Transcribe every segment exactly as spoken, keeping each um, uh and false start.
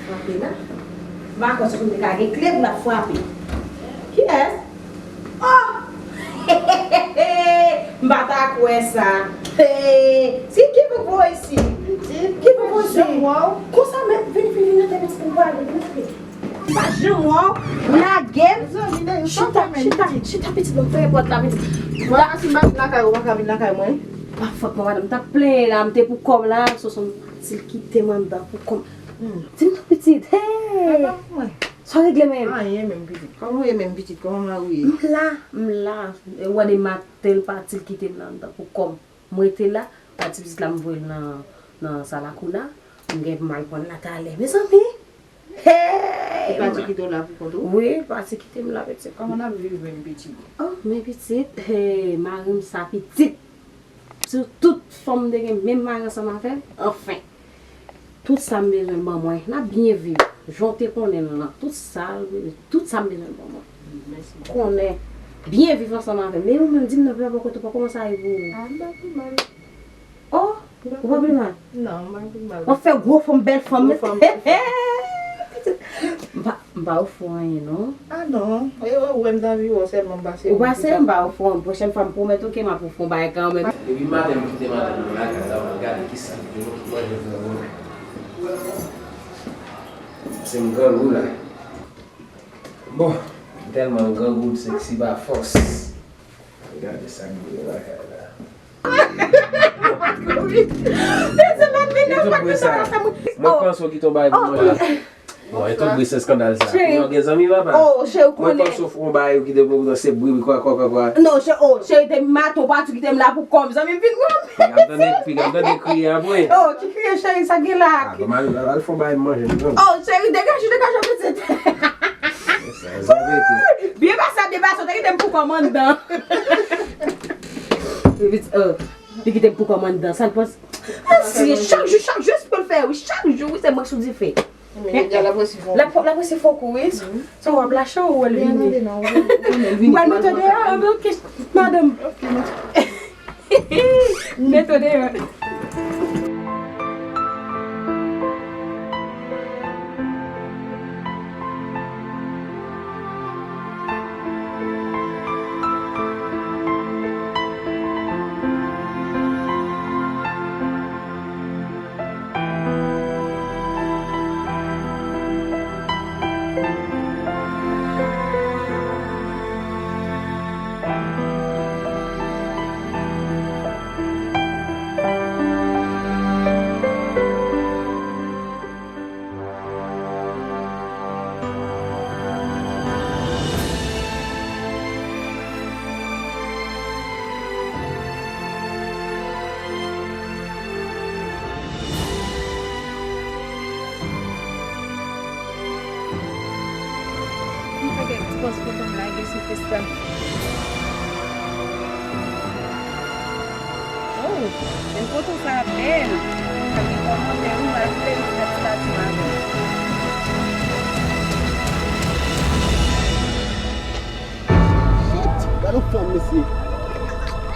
Frape la. M pa kwè si m te ka gen kle pou l ap frape. Kiyès? Oh! M pa ta kwè sa. Hey! Si ki pou voye si? Ki pou voye si? Konsa menm, vini, vini, vini, vini, vini, vini. M pa janm wè w lage m. Chita, chita, chita, pitit, mwen fè pòt la, pitit. Mwen, si m pa vin lakay ou, ou pa ka vin lakay mwen. Pa fòt mwen, madanm. M t ap plenyen la, m te pou kò m la, Sonson pati l kite m anndan pou kò m. Di m non, pitit. Hey! Sa w regle menm? Anyen menm, pitit. Kòman w ye menm, pitit? Kòman mari w ye? M la, m la. E w wè de maten l pati l kite m nan anndan pou kò m. M rete la, pati pitit la m voye l nan, nan sal a Kouna. M gen pou m al pran l la talè. Mezanmi! Hey! Li pati kite w la pou kont ou? Wi, li pati kite m la, pitit. Kòman n ap viv menm, pitit? Oh, men pitit, hey, mari m sa pitit. Si tout fanm te gen menm mari ansanm avè l, anfen. Tout sa m bezwen l ban mwen. N ap byen viv. Jan w te konnen l lan. Tout sa, tout sa m bezwen l ban mwen. Konnen. Byen viv ansanm avè m. Men ou menm, di m non, papa, kote w pa kòmanse ale pou ou. Ah, m pa pi mal. Oh, ou pa pi mal? Non, m pa pi mal. W ap fè gwo fanm, bèl fanm. Gwo fanm, bèl fanm. M pa, m pa ofri w anyen, non. Ah non, e, ou wè m t anvi wè w sèlman, m pase. Ou pase, m pa ofri w, pwochèn fwa m pwomèt ou ke m ap ofri w bagay kanmenm. Depi maten m kite madanm nan lakay la, mwen gade kisa m te manje pou mwen. Se m grangou la. Bon, m tèlman grangou, m seksi pa fòs. Gade sa m gen lakay la. Mwen panse w kite yon bagay pou mwen la. Bon, e tout bri se eskandal sa. Kounye a w gen zanmi, papa. Oh, cheri, ou konnen. Mwen panse w fè yon bagay ou kite pou mwen se bri, bri, kwa, kwa, kwa, kwa. Non, cheri, oh, cheri, te maten w pati kite m la pou kò m. Zanmi m vin wè m. Piga m tande, piga m tande kriye apre. Oh, ki kriye, cheri, sa gen la? Ah, bon, al, al fè yon bagay manje, non. Oh, cheri, degaje, degaje, pitit. Byen pase, byen pase, w te kite m pou kò m anndan. Li kite m pou kò m anndan, sa l panse. Chak jou, chak jou, se pou l fè, wi, chak jou, wi, se mwen k sou dife. L ap, l ap resi fè yon kou, wi. Se w ap lache ou wè l vini. M pral mete w deyò, ok, madanm. Mete w deyò. M fè kèk ti pòz foto m lage sou Face la. Oh, men foto sa a bèl. Sa gen kòmantè, wi, m al vle m fè stati m avè l. Shit, gade yon fanm, mesye.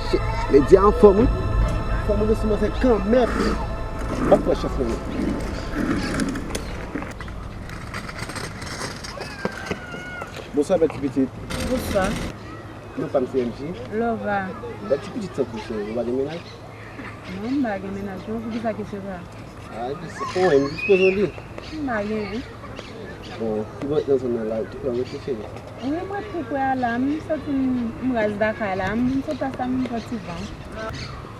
Shit, Lady a anfòm, wi. Fanm ou sou mwen fè kanmèt. M ap pran chans mwen. Bonswa, bèl ti pitit. Bonswa. Non pa m se M J. Lova. Bèl ti pitit santi cheri, ou pa gen mennaj? Non, m pa gen mennaj non, poukisa kesyon sa a? Ah, se pou mwen, m dispoze w li. M pa genyen. Bon, ki bò nan zòn nan la, ou tou prè rete cheri? Wi, mwen tou prè a la, m santi m, m raz lakay la, m sot pase la, m pran ti van.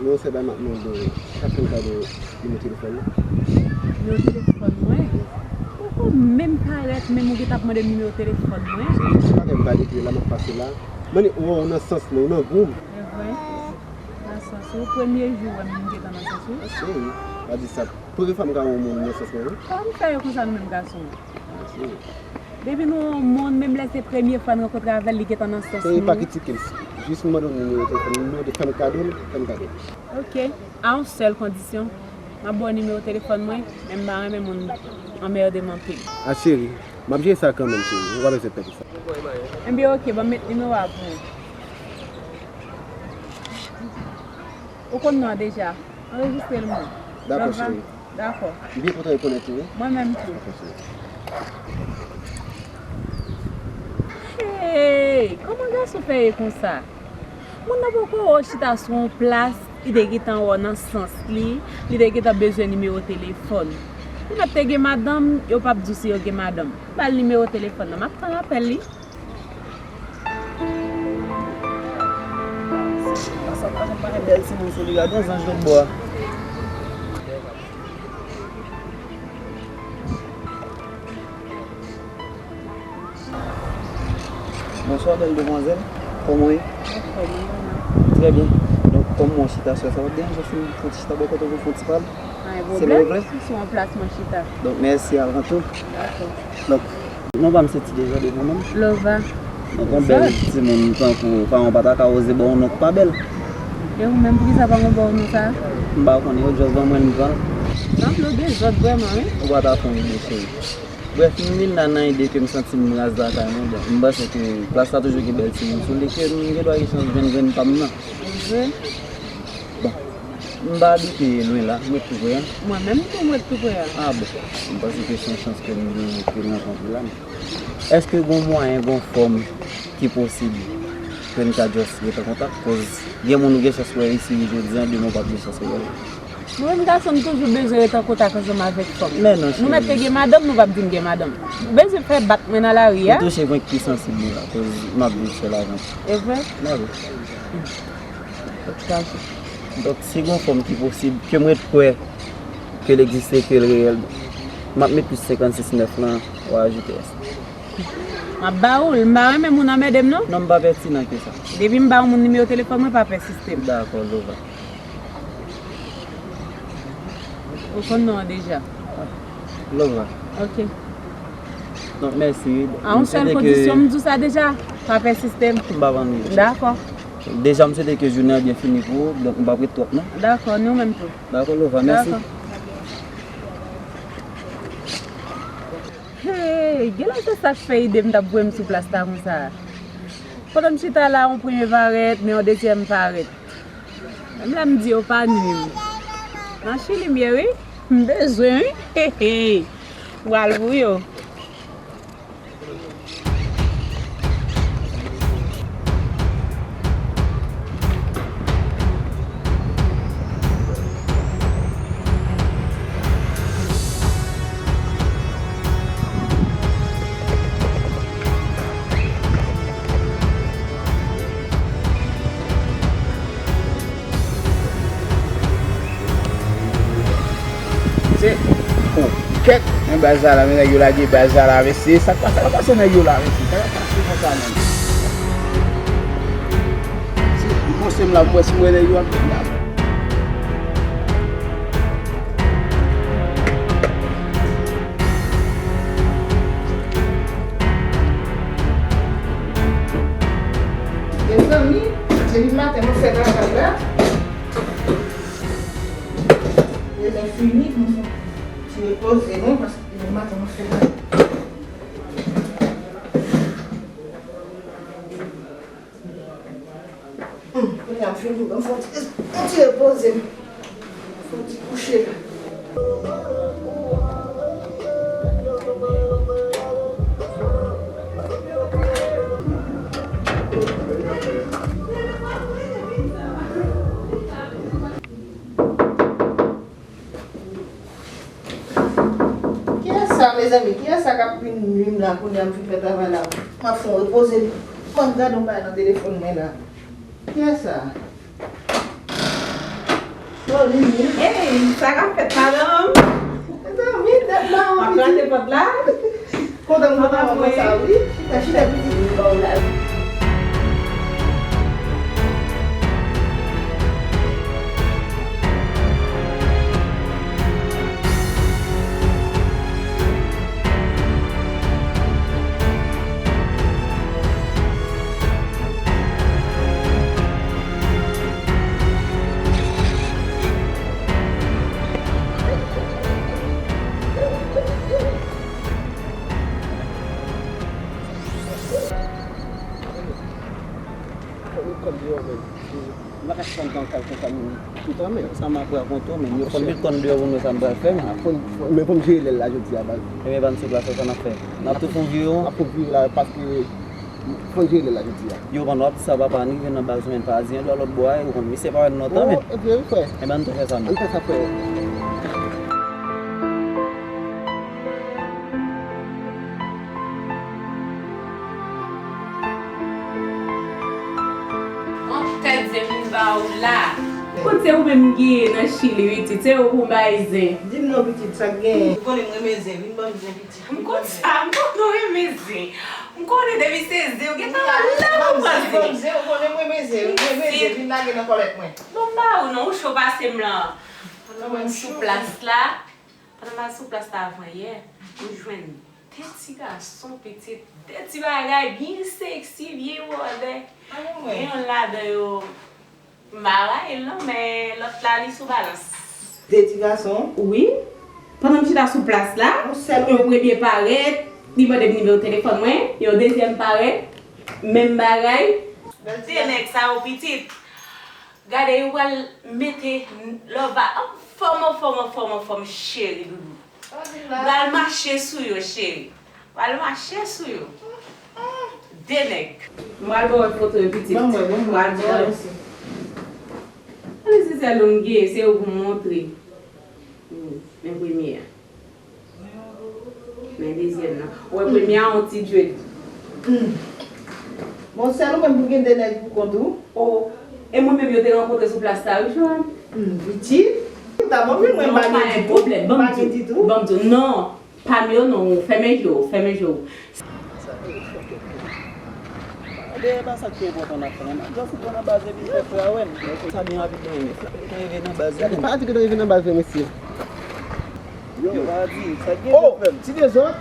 Yon sèl bagay m ap mande w, ou ka fè m kado nimewo telefòn ou? Nimewo telefòn mwen? Ou poko menm parèt, menm ou gentan ap mande m nimewo telefòn mwen? Se bagay m pa dekri la, m ap pase la. Mande, ou wè w nan sans mwen, ou nan gou m. E vre? Nan sans ou? Premye jou w wè m, m gentan nan sans ou? Cheri, pa di sa. Premye fwa m ka wè yon moun nan sans mwen, wi. Kòman m fè yo konsa nou menm gason? Depi nou yon moun, menm lè se premye fwa n rankontre avè l, li gentan nan sans nou. Cheri, pa kritike m. Jis m mande w nimewo telefòn, nimewo de fè m kado l, fè m kado l. Ok. A yon sèl kondisyon. M ap ba w nimewo telefòn mwen, men m pa renmen moun anmède m anpil. A cheri, m ap jere sa kanmenm, cheri. Ou pa bezwen pè pou sa. Ebyen, ok, ban m met nimewo a pou ou. Ou konn non an deja. Anrejistre l, mwen. Dakò, cheri. Dakò. M byen kontan rekonèt ou, wi. Mwen menm tou. Hey, kòman gason fè ye konsa? Moun nan poko wè w chita sou yon plas, li te gentan wè w nan sans li, li te gentan bezwen nimewo telefòn. Ou mèt te gen madanm, yo p ap di w si yo gen madanm. Ba l nimewo telefòn nan, m ap tann apèl li. Sa pa janm pa gen bèl timoun sou li, gade yon zanj lòt bò a. Bonswa, bèl demwazèl. Kòman w ye? Anfòm, wi, mwen. Trè byen. Donk, kòm mwen chita sou sa, w ap deranje si m fè yon ti chita bò kote w pou fè yon ti pale? Pa gen pwoblèm. Se lè w vle? Si se yon plas mwen chita. Donk, mèsi avan tou. Dakò. Donk, non pa m se Ti Dezòd, e ou menm? Lova. Donk, yon bèl timoun tankou pa w pa ta ka oze ba w yon non k pa bèl. E ou menm, poukisa pa m ba w non sa? M pa konnen, yo just ban mwen, m pran l. Tanplo Dezòd vrèman, wi. Ou pa ta fè yon ide, cheri. Brèf, m vin la nan ide ke m santi m raz lakay mwen. Bon, m panse ke plas la toujou gen bèl timoun sou li, ke m gen dwa gen chans jwenn grenn pa m nan. Vre? Bon, m pa abite lwen la, m ret tou pre a. Mwen menm tou, m ret tou pre a. Ah bon, m panse ke se yon chans ke m gen ke m rankontre la. Èske gon mwayen, gon fòm ki posib ke n ka just ret an kontak? Koz gen moun ou gen chans wè isi jodi a, demen w p ap gen chans wè l. Mwen menm gason, m toujou bezwen ret an kontak ansanm avèk fanm. Men non, cheri. Nou mèt te gen madanm, nou p ap di n gen madanm. Ou bezwen fè bak mwen nan lari a? Ou touche pwen ki pi sansib mwen la, koz m ap viv sèl avè m. E vre? Mwen wi. Donk, si gon fòm ki posib, ke m ret kwè ke l egziste, ke l reyèl, m ap met plis senkannsis nèf lan, w a ajoute S. M ap ba ou l, m pa renmen moun anmède m, non. Non, m pa pètinan ke sa. Depi m ba yon moun nimewo telefòn mwen, pa pèsiste m. Dakò, Lova. Ou konn non an deja. Lova. Ok. Donk, mèsi. A yon sèl kondisyon, m di w sa deja, pa pèsiste m. M pa vann wi. Dakò. Deja, m swete ke jounen an byen fini pou ou, donk m p ap ret twòp, non. Dakò, ni ou menm tou. Dakò, Lova, mèsi. Dakò. Hey, genlè se sa k fè ide m t ap voye m sou plas la konsa. Pandan m chita la, yon premye parèt, men yon dezyèm parèt. Menm lè m di yo pa nwi m. Nan chili m ye wi. M bezwen wi. Hey, hey. Pral pou yo. Se, oh, kèt, men baz la la, men nèg yo lage baz la la, mesye, sa k pase, sa k pase nèg yo la, mesye, sa k pase konsa menm. Se, m panse m la, m wè si m wè nèg yo ap vin la. Mezanmi, depi maten mwen fè travay la. Demen fini, mwen fè ti repoze mwen, paske demen maten mwen fè travay. Hmm, kounye a m fin, m fè yon ti, yon ti repoze m. Fè yon ti kouche. Kiyès sa, mezanmi? Kiyès sa k ap vin nwi m la, kounye a m fin fè travay la? M ap fè yon repoze m. Ban m gade yon bagay nan telefòn mwen la. Kiyès sa? Hey, sa k ap fèt, madanm? Mezanmi, tèt la, m ap kraze pòt la. Kontan m kontan wè w konsa, wi. Chita, chita, pitit. Sa m ap rakonte w, men yo fò m vin konn deyò pou m wè sa m pral fè, men. Fò n, fò, men fò m jere lè l la jodi a, baz. Ebyen, pa n sou plas la, sa n ap fè? N ap tou fè yon vire, non? N ap fè yon vire la, paske fò n jere lè l la jodi a. Yo, pandan w ap di sa, papa, n rive nan baz mwen, pa di yon dwa lòt bò a, ou konn, misye pa wè n lontan, men. Ebyen, wi, frè. Ebyen, ann tou fè sa, non. Ann fè sa, frè. Yon tèt zen vin ba ou la. Kote ou menm ki ye nan Chili, pitit, se ou pou bay zen. Di m non, pitit, sa k genyen? Ou konnen m renmen zen, vin ban m zen, pitit. M konn sa, m konn ou renmen zen. M konnen depi se zen, ou gentan la, ou pran zen. Ban m zen, ou konnen m renmen zen, m renmen zen, vin lage nan kòlèt mwen. Bon, m ba ou non, ou cho pase m lan. Pandan m sou plas la, pandan m al sou plas la avan yè, m jwenn de ti gason pitit, de ti bagay byen seksi, byen wòdè. Gen youn ladan yo, m pa rayi l non, men lòt la, li sou balans. De ti gason? Wi. Pandan m chita sou plas la, yon premye parèt, li mande m nimewo telefòn mwen, yon dezyèm parèt, menm bagay. De nèg sa yo pitit. Gade, yo pral mete lòva anfòm, anfòm, anfòm, anfòm, cheri doudou. M pral mache sou yo, cheri. M pral mache sou yo. De nèg. M pral ba w foto yo, pitit. Ban mwen, ban mwen. M pral ba w. Gade se sèl ou m gen, se yo pou m montre. Men premye a. Men dezyèm nan. Ou wè premye a, yon ti djwet. Bon, sèl ou menm pou gen de nèg pou kont ou? O, e mwen menm yo te rankontre sou plas la, wi, Joanne. Pitit, ta bon, men mwen pa gen ditou. Non, pa gen pwoblèm. Ban m di w. Ban m di w. Non, pa m yo non, fèmen je w, fèmen je w. Dèyè pa sa k pi enpòtan n ap fè, non. Just pran nan baz epi fè frè a wè n. Sa byen rapid nan men frè. Rive nan baz la. Gade, pa di ke nou rive nan baz la, mesye. Yo, pa di, sa gen. Oh, ti dezòd.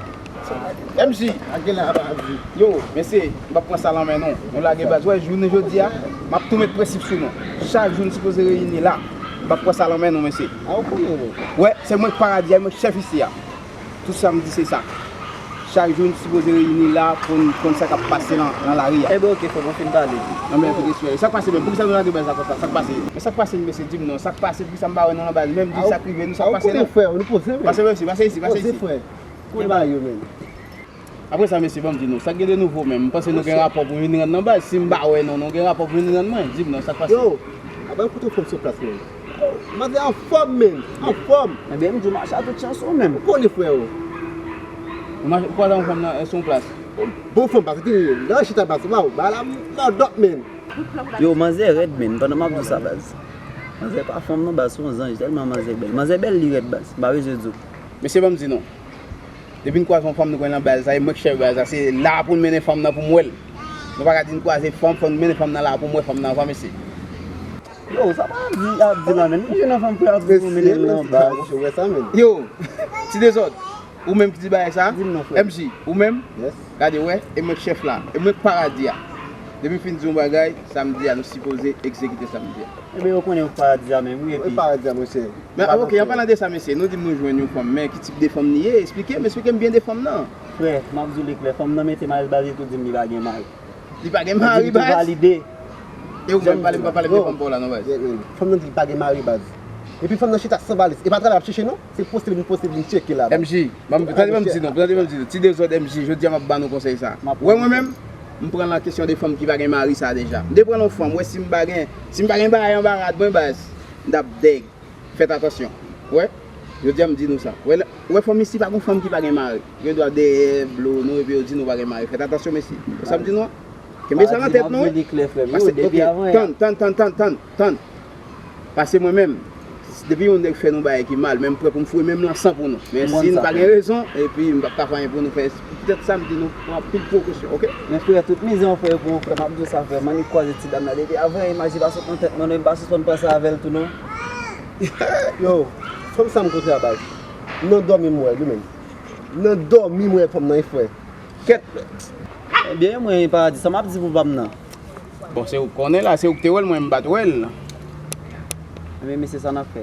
M J. Sa gen la, pa di. Yo, mesye, m p ap pran sa lan men nou. Nou lage baz. Wè, jounen jodi a, m ap tou met prensip sou nou. Chak jou n sipoze reyini la. M p ap pran sa lan men nou, mesye. A, ou konnen, wi. Wè, se mwen k paradi a, mwen k chèf isi a. Tout sa m di se sa. Chak jou n sipoze reyini la pou n konn sa k ap pase nan, nan lari a. Enben oke, frè m, mwen fin pale. Non, men, koute, frè, sa k pase menm? Poukisa nou lage baz la konsa? Sa k pase? Men sa k pase, mesye, di m non. Sa k pase? Poukisa m pa wè nou nan baz? Menm di sa k rive nou, sa k pase non? Frè, nou poze, men. Pase, mesye, pase isi, pase isi. Poze, frè. Kote bagay yo menm? Apre sa, mesye, ban m di nou, sa k gen de nouvo menm? M panse nou gen rapò pou vin rann nan baz. Si m pa wè nou, nou gen rapò pou vin rann mwen. Di m non, sa k pase? Yo, aba kote w fanm sou plas menm. Manzè anfòm, men. Anfòm. Ebyen, m di w mache a tout chans ou menm. Ou konnen, frè, o. Ou mache, ou kwaze yon fanm nan, sou yon plas. Bon fanm, paske lè w chita plas, waw, bagay la, mòdòp, men. Yo, manzè rèd, men, pandan m ap di w sa, baz. Manzè pa fanm, non, baz, se yon zanj, tèlman manzè bèl. Manzè bèl, li rèd, baz. M pa bezwen di w. Mesye, ban m di nou. Depi n kwaze yon fanm, nou konn nan baz la, e mwen k chèf baz la, se la pou n mennen fanm nan pou m wè l. Nou pa ka di n kwaze fanm, fò n mennen fanm nan la pou m wè fanm nan avan, mesye. Yo, sa pa di, ap di la, men. Nou jwenn yon fanm pou ap di nou mennen l nan baz. Yo, ti dezòd, ou menm ki di bagay sa? Di m non, frè. M J, ou menm? Yes. Gade, wè, e mwen k chèf la, e mwen k paradi a. Depi m fin di yon bagay, sa m di a, nou sipoze egzekite sa m di a. Ebyen, yo konnen ou k paradi a menm, wi, epi. Wi, paradi a, monchè. Men, oke, an palan de sa, mesye, nou di m nou jwenn yon fanm, men ki tip de fanm li ye? Esplike m, esplike m byen de fanm nan. Frè, m ap di w li klè, fanm nan mete m alèz, baz, li tou di m li pa gen mari. Li pa gen mari, baz? Li di m tou valide. E ou menm, pale m, pa pale m de fanm pa w la, non, baz. Fanm nan di li pa gen mari, baz. Epi fanm nan chita san valiz. E pa travay ap chèche, non. Se poste vin poste vin tcheke la, baz. M J, ban m, tande ban m di nou, tande ban m di nou. Ti dezòd M J, jodi a m ap ba nou konsèy sa. Wè mwen menm, m pran nan kesyon de fanm ki pa gen mari sa deja. M te pran yon fanm, wè si m pa gen, si m pa gen bagay anba rad mwen, baz, m t ap dèg. Fèt atansyon. Wè, jodi a m di nou sa. Wè, wè fanm isi pa gon fanm ki pa gen mari. Yo dwe ap dèyè blo nou epi yo di nou pa gen mari. Fèt atansyon, mesye. Wè sa m di nou an? Kenbe sa nan tèt nou, wi. Pase, oke, tann, tann, tann. Pase mwen menm, depi yon nèg fè nou bagay ki mal, men m prè pou m foure men m lan san pou nou. Men si n pa gen rezon, epi m p ap ka fè anyen pou nou fè. Poutèt sa, m di nou pran anpil prekosyon, oke? Men frè, tout mizè w fè yo pou yon frè, m ap di w sa, frè, m annik kwaze ti dam nan depi avan, imaj li pa sot nan tèt mwen, non, e m pa sispann panse avè l tou, non. Yo, fanm sa m kontre a, baz. Nan dòmi m wè l, wi, menm. Nan dòmi m wè fanm nan, wi, frè. Kèt! Ebyen, mwen, paradi, sa m ap di pou pa m nan? Bon, se ou k konnen la, se ou k te wè l, mwen m pa t wè l. Ebyen, mesye, sa n ap fè?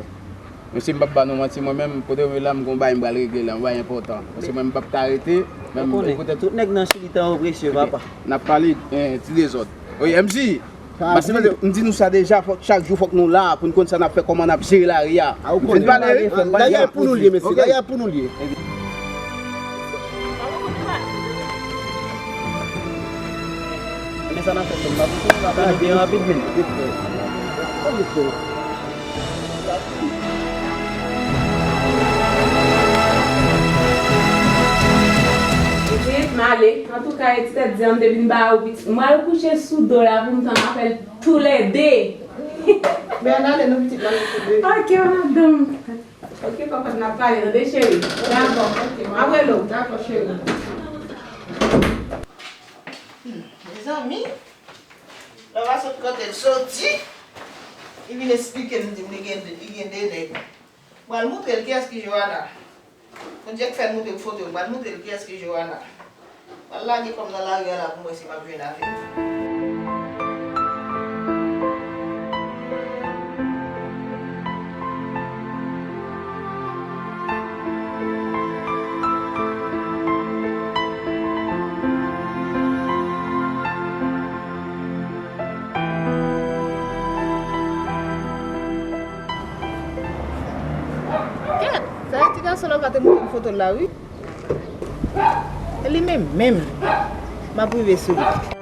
Mesye, m p ap ba nou manti, mwen menm, kote m ye la, m gon bagay m pral regle la, yon bagay enpòtan. Paske mwen, m p ap ka rete, menm, kote tout nèg nan Chili tan opresye, papa. N ap pale, eh, ti dezòd. Wi, M J! Paske m di nou sa deja, fòk chak jou fòk nou la pou n konn sa n ap fè, kòman n ap jere lari a. Fè n pale wi. Lari a pou nou l ye, mesye. Lari a pou nou l ye. Men sa n ap fè, sè m, n ap byen rapid vini. Pitit, m ale. Antouka, e ti tèt di an, m te vin ba ou pitit. Mwen al kouche sou do la pou m tann apèl toulède. Men ann ale non pitit, n ale toulède. Ok, madanm. Ok, papa, n ap pale tande, cheri. Dakò, ok, m ap rele w. Dakò, cheri. Hmm, mezanmi, lè w a sot kote l soti, li vin esplike m, di m li gen, li gen de nèg. Pral moutre l kiyès ki Joana. Bondye k fè l moutre l foto, pral moutre l kiyès ki Joana. Pral lage kò m nan lari a la pou m wè si m ap jwenn avè l. Kèt! Sa e ti gason la pa te moutre m foto l la, wi. E li menm menm, m ap rive sou li.